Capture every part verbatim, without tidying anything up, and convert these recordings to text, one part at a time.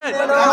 Sabas.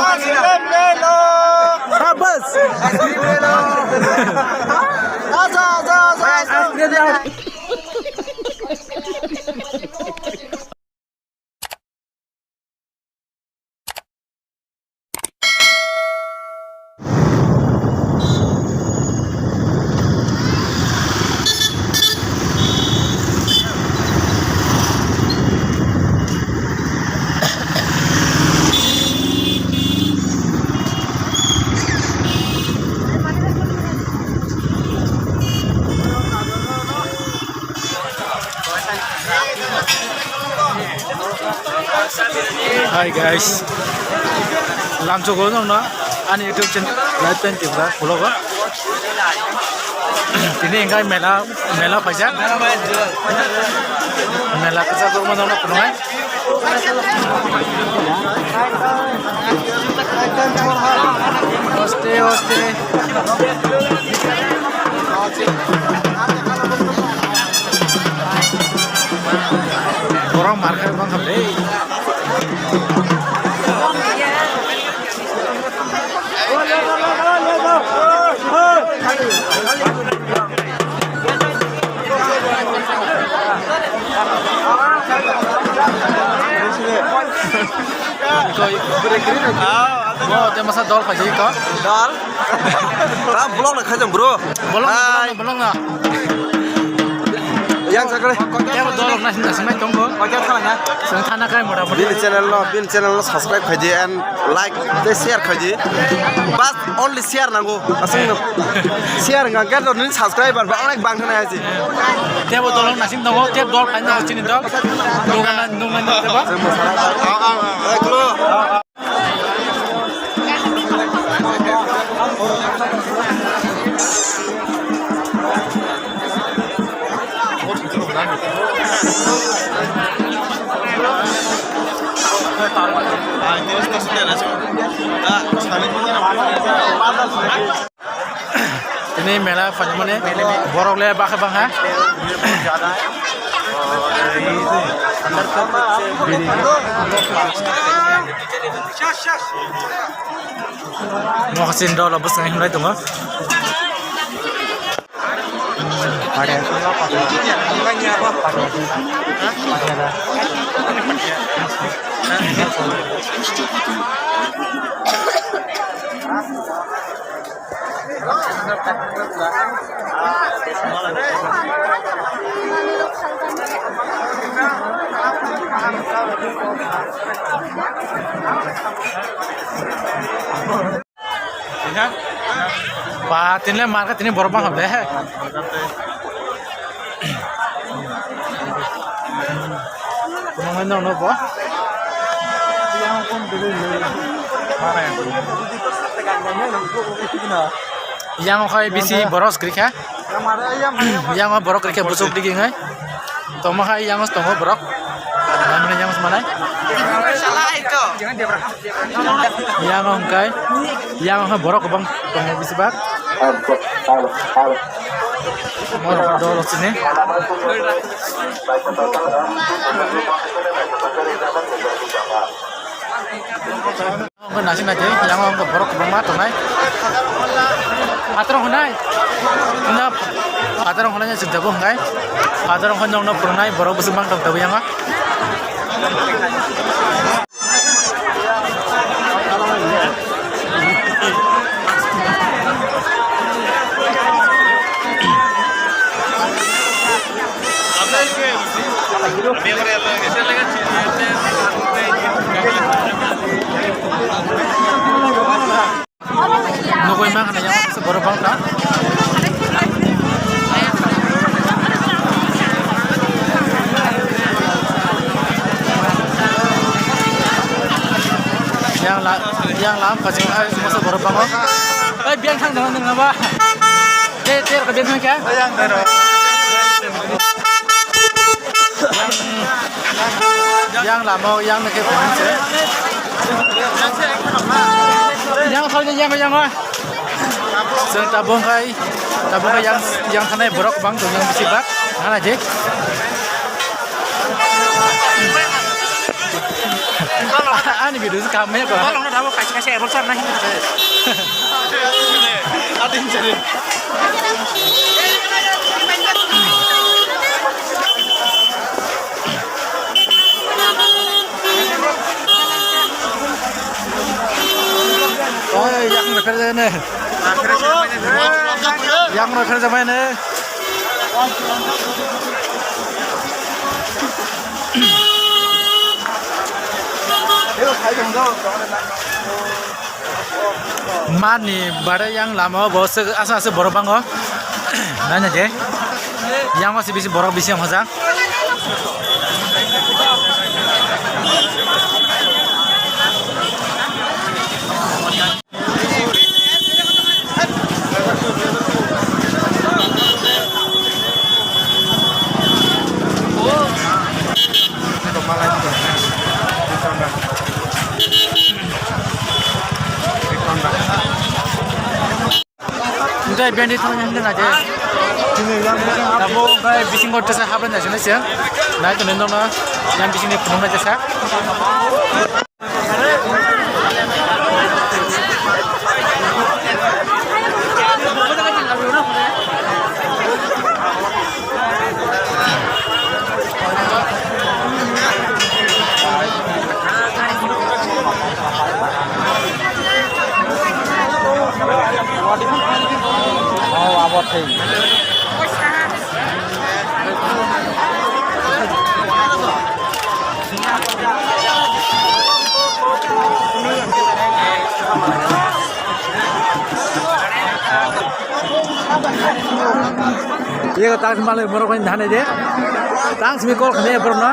Hi guys, lamsogo nongno ani YouTube channel Life Time Tripura vlog o. Tini engkai mela, mela paijak. Mela kwchak rok mano no phunuknai. Oste, oste. Borok market bang khamle. Bo te masa dol khaji ko. Dol? Ta vlog na khaijam bro. Bolong na, hai. Bolong na, bolong na. Yang sakre. Tebo dol na sin da sinai tongo. Oja thana na. Seng thana kai mora mora. Bini channel no, bini channel no subscribe khaidi and like tei share khaidi. Bas only share nango. Asing no. Share nga get ni subscriber ba onek bang thana aji. Tebo dol na sin tongo, tebo dol kai na chini dol. Nungna nungna tebo. Hai bro. Tini mela phaimani borok le bakhe bangha. Moksin dolo bwskango himlai tongo. Ba, tini le market tini borok bang hamle. Kuno mai no no bo. Yang khai bisi boros kri kha. Yang borok kri kha busuk digi ngai. Toma hai yang tongo borok. Yang manai. Yang hwnkhe, yang hwnkhe borok kwbang tongo bisi bak. Borok dol sini. Hwnkhe nasi nai tei, yang hwnkhe borok kwbangma tongnai. Patrong hwnai. Hwnna patrong hwnai chwng tabuk hwnkhe. Patrong hwnai nokno phwrwngnai borok bwswk mang tong tabuk yang o. Nugui ma khna yang borok bang ta. Yang la, yang lam kaching hai masa borok bang. Oi, biang thang dong nang ba. Te, te, ka biang thang kya? Yang lama, yang nake bang se. Yang thau yang, yang, yang. Chwng tabuk khai, tabuk khai yang, yang thanai borok bang tong yang bisi bak, hana je. Ani video se kam ya ko. Tolong na dabo kaisa kaisa error sar nai. Atin jare. Oi, yang refer ne. Yang refer jamaine. Mani bare yang lama o bo se asa asa borok bango. Nanya je. Yang o se bisi borok bisi yang hoja. Tei bini thang yang na je. Abo bai bisingo tesa habna sini se. Nai to nendo na. Yang bisingni phunukna tesa. Oh, abo thei. Ye tang simi malai borok ni dhane de. Tang simi call khne borok no.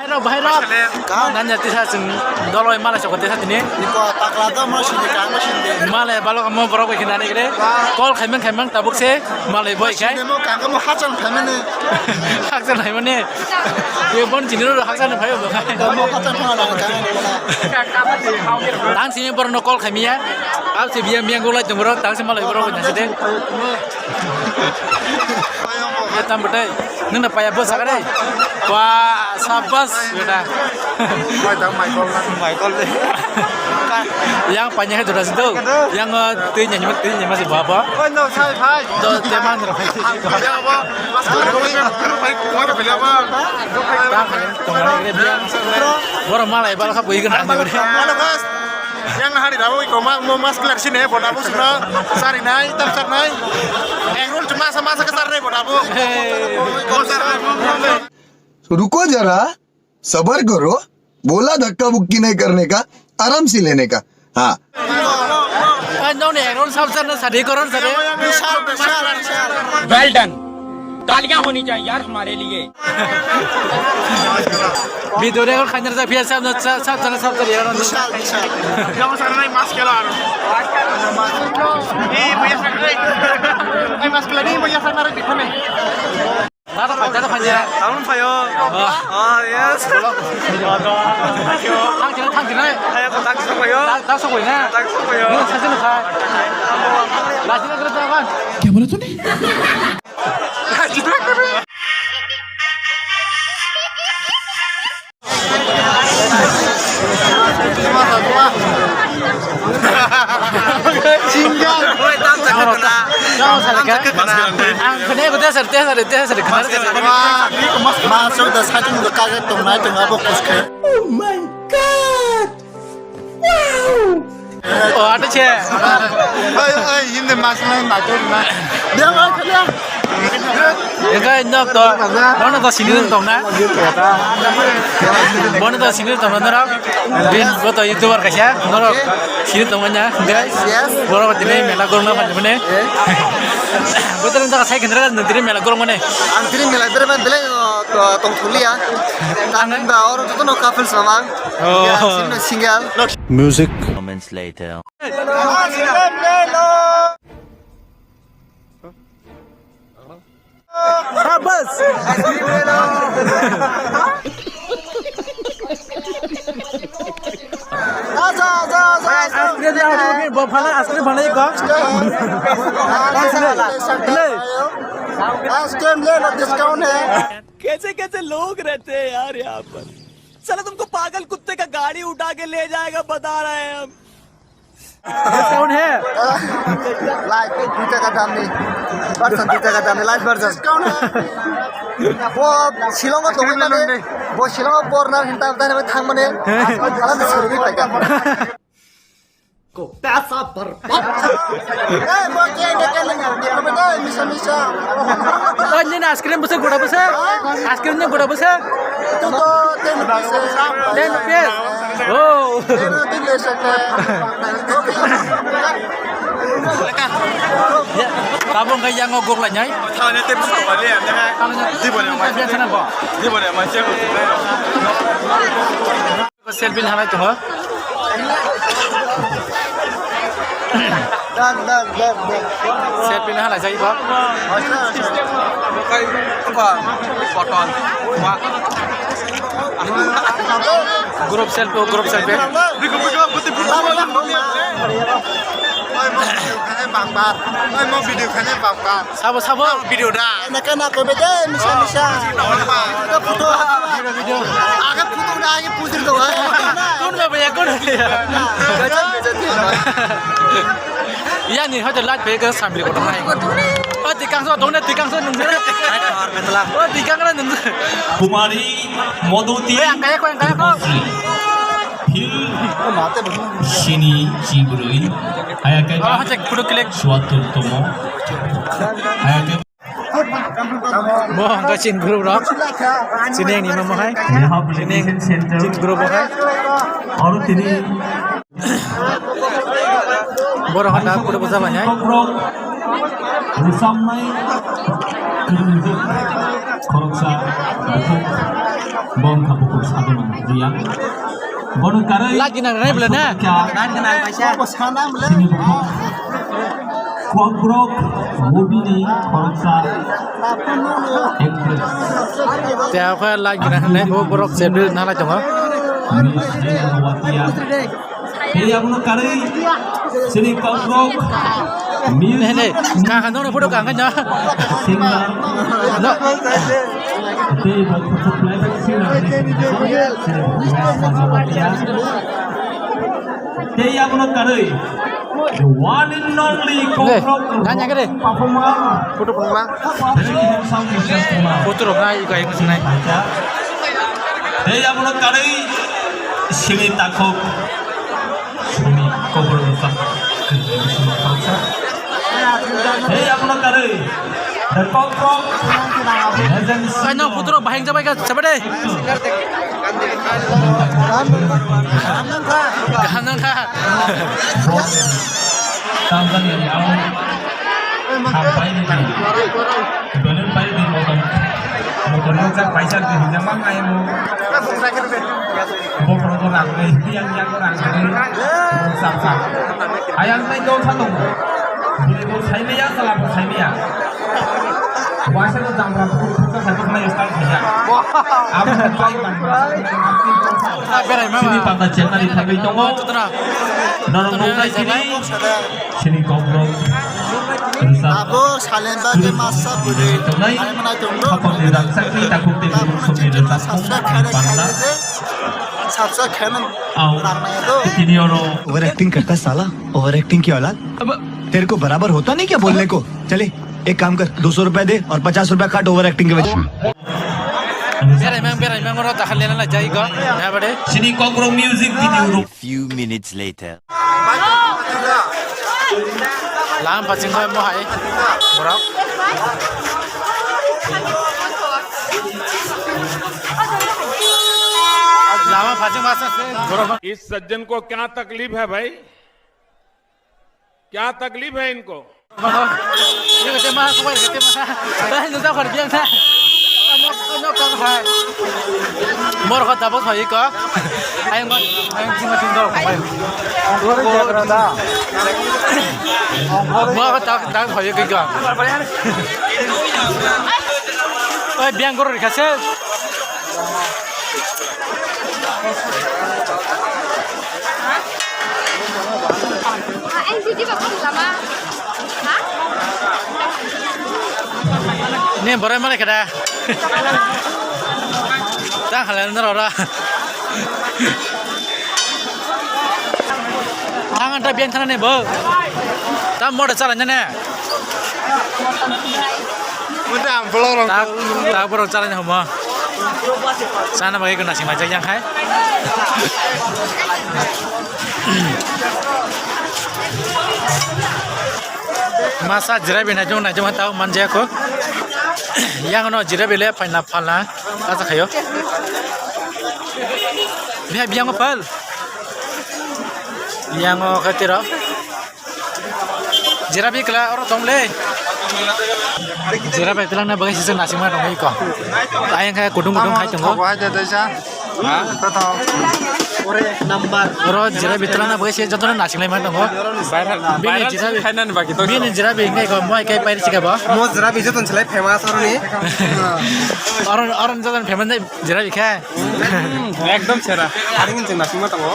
Bhairok, bhairok. Ka? Nanya tisa chwng doloi malai chokot tisa tini. Niko takla da mo sini ka mo sini de. Malai balok mo borok bai khinani gre. Call khaimang khaimang tabuk se malai boi khai. Sini mo ka mo hachal khaimani. Hachal khaimani. Ye bon chini ro hachal phai bo khai. Mo hachal phai na ka. Tang sini borok no call khaimiya. Ab se biya miya golai tong borok tang se malai borok bai nasi de. Ye tam betai. Nung na paya bo sakare. Wah, sabas beta. Mai dang mai kol na. Mai kol de. Yang panya hai jora sido. Yang tui nyanyi mak tui nyanyi masih baba. Oh no, sai hai. Do teman ro. Ya ba. Mas ko ko ko ko ko ko. Boro malai bal kha bui gana. Halo guys. Yang hari dabu iko ma mo mas klar sini bodabu sini sari nai tam sar nai. Egg roll cuma sama saka sar nai bodabu. Hey. Bosar nai. रुको जरा, सबर करो, बोला धक्का मुक्की नहीं करने का, आराम से लेने का। हाँ। Nong ni egg roll sab sar na sadi koron sadi. Well done. तालियां होनी चाहिए यार हमारे लिए। Video record khaina rwjak phiya sab no sab sab sab sab sab ya. Bishal, bishal. Yang sana mas kela. Eh, punya sakit. Eh, mas kela ni punya sakit bikhone. Tata phai, tata phai ya. Tamun phaio. Oh, yes. Thang sini, thang sini. Ayo, ko tak sok phaio. Tak sok phaio na. Tak sok phaio. Ni sa sini khai. Lasi na terus kan. Kya bola tune? Ang kene ko desar, desar, desar, kene. Masuk da satu muda kaget tong nai tong abo kuske. Oh my God! Wow! Oh, ada che. Ai, ai, hindi mas na na to na. Dia ngai kena. Ega nok to. Bono to sini tong na. Bono to sini tong na. Bin boto YouTuber kaisa. Noro sini tong na. Guys, yes. Boro tini mela gorong na phan mane. Boto nang sai kendra nang tini mela gorong mane. Ang tini mela bere ban bele tong thulia. Ang da oro to no couple sama. Oh. Single, single. Music. Moments later. Sabas. Aja, aja, aja, aja. Askre de ajo ke bo phala askre phala ko. Askre le, askre le, discount hai. कैसे कैसे लोग रहते हैं यार यहाँ पर। साला तुमको पागल कुत्ते का गाड़ी उठा के ले जाएगा, बता रहे हैं हम। कौन है? Live, dui taka dam ni. Version dui taka dam ni, live version. Bo Shillong o tongwi mani, bo Shillong o porna hinta hinta hinta thang mani. Hala ni suri pai ka. Ko pesa barbat. Eh, bo ke ne ke ne, misa misa. Oh, nini ice cream bwswk gura bwswk? Ice cream ni gura bwswk? Tu to ten piece. Ten piece. Oh. Ten piece. Ya, tabung kaya ngo gok lanyai. Thane te bisu to bali ya. Di bole mai. Di bole mai. Selfie halai tongo. Dan, dan, dan, dan. Selfie halai jai ba. Botol. Group selfie, group selfie. Sabo, sabo. Video da. Naka naka bede misa misa. Aga photo. Aga photo da, aga photo da. Kon ba bhaiya, kon ba bhaiya? Gajab, gajab. Yani hote light bhaiya ka sambil kotor nai. O tikang so dong na tikang so nung. O tikang na nung. Kumari Modoti. Eh, angkaya ko, angkaya ko. Phil Sini Chibrui. Ayake. Oh, hajak photo click. Suatur tomo. Ayake. Bo hwnkha chini group rok. Chini ni mama hai. Chini chini group hai. Oro tini. Borok hwnda photo bwsa bai hai. Rwchapnai kwrwngwi khoroksa bukhuk bo wngkha bukhuk sadona Riya. Bono karwi. Lagi nang nai bwle na? Sini bukhuk. Kokborok movie ni khoroksa actress. Te akhe lagi nang nai bo borok se bil nalai tongo. Miss Riya Noatia. Tei abono karwi chini Kokborok music. Hene, kaha nono photo kaha no. Singer. No. Tei bo photo playback singer. Tei abono karwi the one and only Kokborok nanya kere. Performer. Photo photo ba. Photo rok nai kai sinai. Tei abono karwi sini takhuk. Sini Kokborok rwchap. Tei abono karwi the Kokborok legends. Ai no photo rok bahing jabai ka sabade. Kaham nang kha. Tanzania ni ang hampai ni tang. Belum pai di motor. Motor yang jak paisa di hijau mang ayam. Bokro ko rang ni yang yang ko rang ni. Sap sap. Ayang tai kau satu. Buli bul sai maya, salah bul sai maya. Waisa ko jambra ko ko sai ko mai start kaya. Abu ko pai ban. Berai mama. Sini pata chennai thabai tongo. Norok nongnai sini. Sini Kokborok. Abo salen ba ke masa bwrwi. Tongnai. Khapang ni rangchak ni takhuk tei buruk song ni rangchak. Subscribe khaina khaina de. Subscribe khaina rang nai do. Tini oro. Over acting karta sala. Over acting ki aulad. Ab तेरे को बराबर होता नहीं क्या बोलने को? चले, एक काम कर, दो सौ रुपए दे और पचास रुपए काट ओवर एक्टिंग के वजह से। Berai mang, berai mang, oro dakhal lena lai jai go. Ya bade. Sini Kokborok music video. Few minutes later. Lam paching koi mo hai. Borok. Lama paching masa se borok. इस सज्जन को क्या तकलीफ है भाई? क्या तकलीफ है इनको? Mor kho tabuk phai ko. Ayang ko, ayang sima sing dok phai. Mor kho tabuk tabuk phai ko. Oi, biang gor rikha se. Ni borai malai kada. Ta halal na rora. Ang ta biang thana ne bo. Ta motor chalai ne. Wala ang vlog rong. Ta, ta borok chalai ne homo. Sana bagwi ko nasing majak yang hai. Masa jirabi naijak naijak ma tao manjaya ko. Yang no jirabi le phaina phalna asa khayo. Biha biang pal. Yang o khatiro. Jirabi kla oro tong le. Jirabi kla na bagwi sisa nasing ma tong iko. Ayang kha kutung kutung khai tongo. Ha? Oro jirabi twlangna bagwi se jotono nasinglai man tongo. Viral, bini viral jirabi, khainani bagwi to bini jirabi hingai ko moi kai pairi sikabo. Mo jirabi joton selai famous oroni. Oron, oron joton famous nai jirabi khe. Hmm, ekdom sera. Aring jeng nasingma tongo.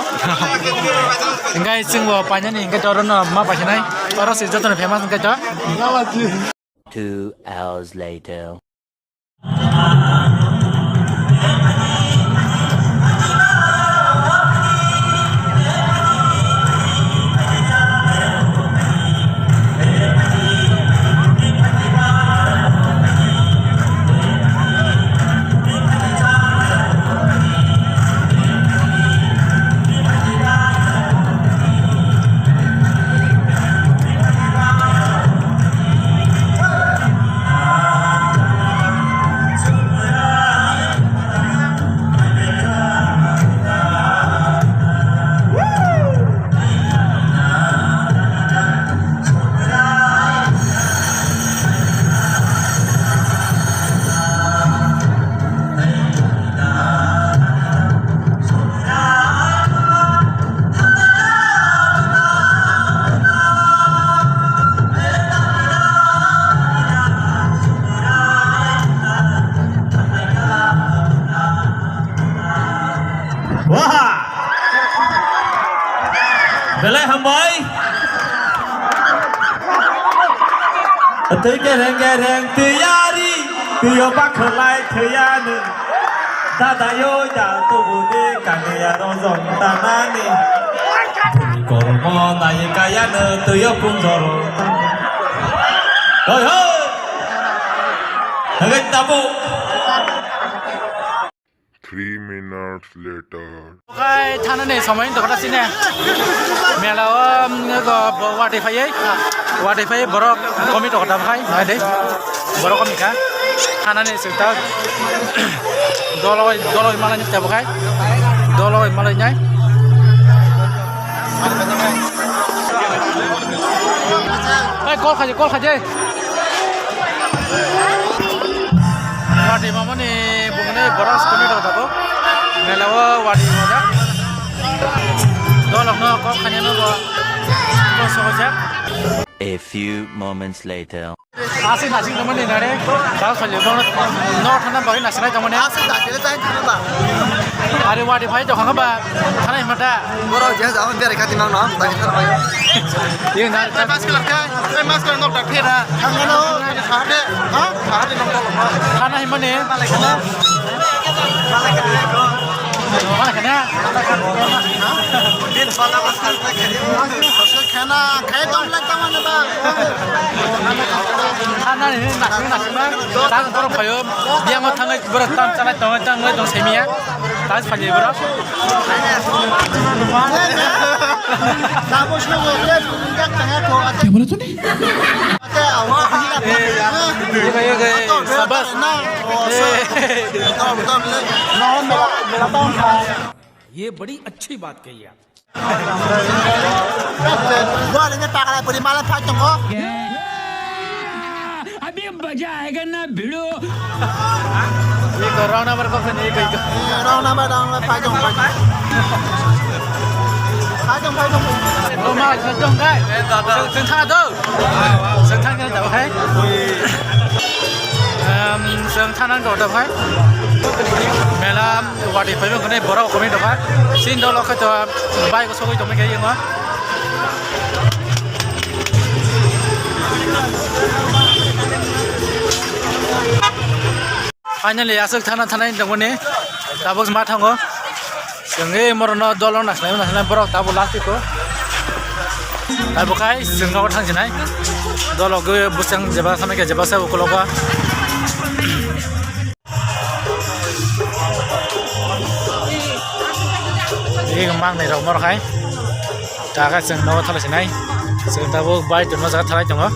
Hingai singbo painani hingai jorono ma paisinai. Oro se jotono famous hingai to. Two hours later. Waha! Belai hambai. Twi kereng kereng tiyari, tiyo bakhlai thiyani. Dada yo ya tubu de kaniya rojong tanani. Bini kormo nai kayano tiyo punjoro. Hoi hoi. Hagai tabu. Three minutes later. Okai thanani somoi wngtokha sini. Mela o, um, go, bo-, watwi phaiwi. Watwi phaiwi borok komi tokha phai, nai de. Borok komi kha. Thanani sita. Doloi, doloi malai ni tabo khai. Doloi malai nai. Hey, call khaji, call khaji. Watwi mamani bumuni boros kumi rok dabo. Mela o watwi wada. Dolok no kok khani no bo. Bo sohojak. A few moments later. Asik nasik namani nare. Tao sali no, no thana bagwi nasinai tongmani. Asik dakile tai thana ba. Are watwi phai to khanga ba. Thana himata. Borok je jao bere khati mang no, tai thana ba. Ye na. Mas kala kai, mas kala nok dak phera. Thana himani. Khana khai tong lai tong mani ba. Khana ni nasing nasing ba. Tang borok phayo. Yang o thangai borok tam chalai tong tang lai tong semiya. Tas phali borok. Kya bola tune? Sabas. ये बड़ी अच्छी बात कही आप। Wah, ini pakala puri malam phai tongo. अभी मजा आएगा ना भिड़ो। Iko rong number kok sini iko iko. Eh, rong number, rong number, phai tong, phai tong. Phai tong, phai tong. Oh, ma, sejong kai. Eh, dada. Sejong thang do. Sejong thang do hai. Em, sejong thang do hai. Mela. Watwi phaiba hwnkhai borok komoi tongkha. Chini dolo khe to bike o sogwi tongmani khe yango. Finally, aswk thana thanai tongmani tabuk ma thango. Chwng ei morono dolo nasinai nasinai borok tabuk last ko. Tabuk khai chwng nogo thangsinai. Dolo gwi bwsang jeba samai khe jeba sa ukulogo. Ei mangnai rok mor khai. Taga chwng nogo thalai sinai. Chwng tabuk bai tongma jaga thalai tongo.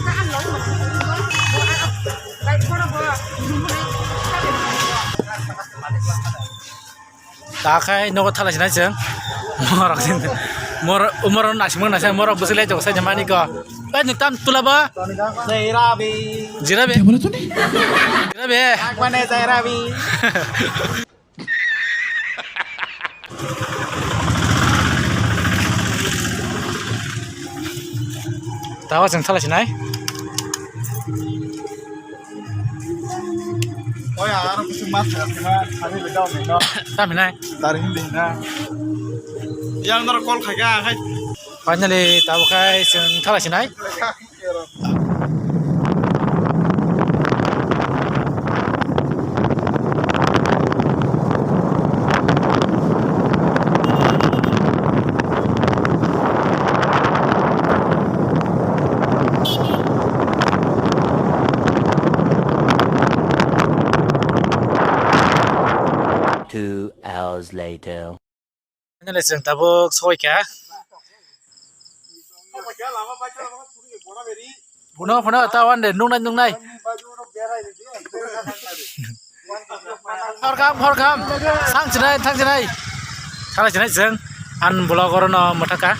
Takhai nogo thala sinai chwng. Morok sin-, mor-, morok naisingmo naising, morok bwswk lai tongo sai mani ko. Bai nwng tam tula ba? Jai Rabi. Jirabe. Jirabe. Agmane Jai Rabi. Tawa chwng thala sinai. Oi, aro kuchuk mas kha, kha, kha, kha, kha, kha. Tamo hinai? Dari hindi na. Yang noro call khai kha, khai. Finally, tabo khai chwng thala sinai. Two hours later. Finally, chwng tabuk soi kha. Phunuk, phunuk, ta wan de, nungnai, nungnai. Horkam, horkam. Sang chinai, thang chinai. Thala chinai chwng. An vlog oro no mwthaka.